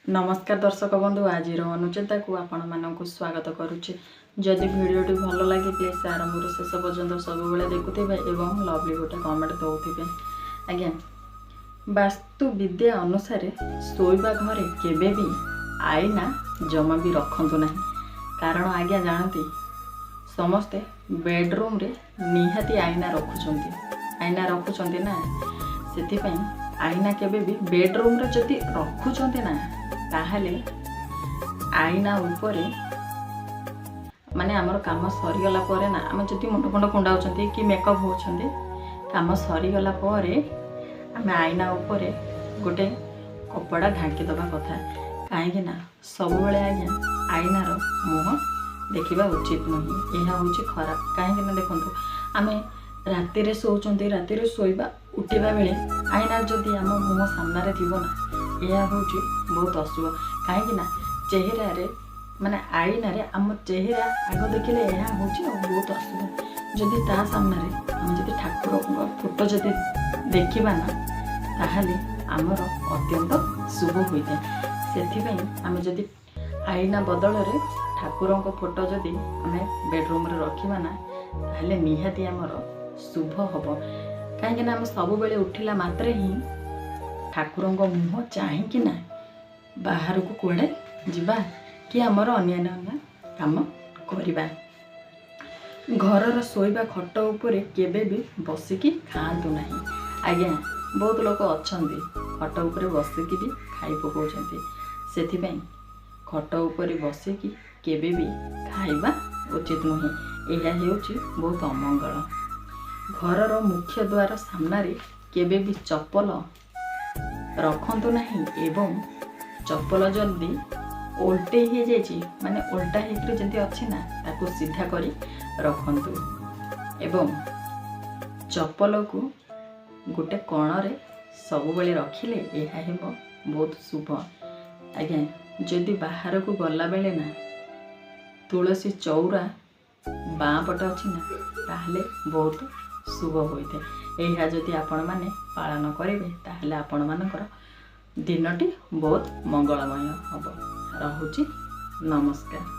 ନମସ୍କାର ଦର୍ଶକ ବନ୍ଧୁ, ଆଜିର ଅନୁଚିନ୍ତାକୁ ଆପଣମାନଙ୍କୁ ସ୍ୱାଗତ କରୁଛି। ଯଦି ଭିଡ଼ିଓଟି ଭଲ ଲାଗେ, ପ୍ଲିଜ୍ ଆରମ୍ଭରୁ ଶେଷ ପର୍ଯ୍ୟନ୍ତ ସବୁବେଳେ ଦେଖୁଥିବେ ଏବଂ ଲଭଲି ଗୋଟେ କମେଣ୍ଟ ଦେଉଥିବେ। ଆଜ୍ଞା, ବାସ୍ତୁ ବିଦ୍ୟା ଅନୁସାରେ ଶୋଇବା ଘରେ କେବେ ବି ଆଇନା ଜମା ବି ରଖନ୍ତୁ ନାହିଁ। କାରଣ ଆଜ୍ଞା ଜାଣନ୍ତି, ସମସ୍ତେ ବେଡ଼ରୁମ୍ରେ ନିହାତି ଆଇନା ରଖୁଛନ୍ତି। ଆଇନା ରଖୁଛନ୍ତି ନା, ସେଥିପାଇଁ ଆଇନା କେବେ ବି ବେଡ଼ରୁମ୍ରେ ଯଦି ରଖୁଛନ୍ତି ନା, ତାହେଲେ ଆଇନା ଉପରେ ମାନେ ଆମର କାମ ସରିଗଲା ପରେ ନା, ଆମେ ଯଦି ମୁଣ୍ଡ ଫୁଣ୍ଡ କୁଣ୍ଡାଉଛନ୍ତି କି ମେକଅପ୍ ହେଉଛନ୍ତି, କାମ ସରିଗଲା ପରେ ଆମେ ଆଇନା ଉପରେ ଗୋଟେ କପଡ଼ା ଢାଙ୍କି ଦେବା କଥା। କାହିଁକି ନା ସବୁବେଳେ ଆଜ୍ଞା ଆଇନାର ମୁହଁ ଦେଖିବା ଉଚିତ ନୁହେଁ, ଏହା ହେଉଛି ଖରାପ। କାହିଁକି ନା ଦେଖନ୍ତୁ, ଆମେ ରାତିରେ ଶୋଉଛନ୍ତି, ରାତିରେ ଶୋଇବା ଉଠିବା ବେଳେ ଆଇନା ଯଦି ଆମ ମୁହଁ ସାମ୍ନାରେ ଥିବ ନା, ଏହା ହେଉଛି ବହୁତ ଅଶୁଭ। କାହିଁକି ନା ଚେହେରାରେ ମାନେ ଆଇନାରେ ଆମ ଚେହେରା ଆଗ ଦେଖିଲେ ଏହା ହେଉଛି ଆଉ ବହୁତ ଅଶୁଭ। ଯଦି ତା ସାମ୍ନାରେ ଆମେ ଯଦି ଠାକୁରଙ୍କ ଫଟୋ ଯଦି ଦେଖିବା ନା, ତାହେଲେ ଆମର ଅତ୍ୟନ୍ତ ଶୁଭ ହୋଇଥାଏ। ସେଥିପାଇଁ ଆମେ ଯଦି ଆଇନା ବଦଳରେ ଠାକୁରଙ୍କ ଫଟୋ ଯଦି ଆମେ ବେଡ଼ରୁମ୍ରେ ରଖିବା ନା, ତାହେଲେ ନିହାତି ଆମର ଶୁଭ ହେବ। କାହିଁକିନା ଆମେ ସବୁବେଳେ ଉଠିଲା ମାତ୍ରେ ହିଁ ଠାକୁରଙ୍କ ମୁହଁ ଚାହିଁକି ନା ବାହାରକୁ କୁଆଡ଼େ ଯିବା କି ଆମର ଅନ୍ୟାନ୍ୟ ଅନ୍ୟ କାମ କରିବା। ଘରର ଶୋଇବା ଖଟ ଉପରେ କେବେ ବି ବସିକି ଖାଆନ୍ତୁ ନାହିଁ। ଆଜ୍ଞା, ବହୁତ ଲୋକ ଅଛନ୍ତି ଖଟ ଉପରେ ବସିକି ବି ଖାଇ ପକାଉଛନ୍ତି। ସେଥିପାଇଁ ଖଟ ଉପରେ ବସିକି କେବେ ବି ଖାଇବା ଉଚିତ ନୁହେଁ, ଏହା ହେଉଛି ବହୁତ ଅମଙ୍ଗଳ। ଘରର ମୁଖ୍ୟ ଦ୍ୱାର ସାମ୍ନାରେ କେବେ ବି ଚପଲ ରଖନ୍ତୁ ନାହିଁ ଏବଂ ଚପଲ ଯଦି ଓଲଟେଇ ହେଇଯାଇଛି, ମାନେ ଓଲଟା ହେଇକରି ଯେମିତି ଅଛି ନା, ତାକୁ ସିଧା କରି ରଖନ୍ତୁ ଏବଂ ଚପଲକୁ ଗୋଟେ କଣରେ ସବୁବେଳେ ରଖିଲେ ଏହା ହେବ ବହୁତ ଶୁଭ। ଆଜ୍ଞା, ଯଦି ବାହାରକୁ ଗଲାବେଳେ ନା ତୁଳସୀ ଚଉରା ବାଁ ପଟେ ଅଛି ନା, ତାହେଲେ ବହୁତ ଶୁଭ ହୋଇଥାଏ। ଏହା ଯଦି ଆପଣମାନେ ପାଳନ କରିବେ, ତାହେଲେ ଆପଣମାନଙ୍କର ଦିନଟି ବହୁତ ମଙ୍ଗଳମୟ ହେବ। ରହୁଛି, ନମସ୍କାର।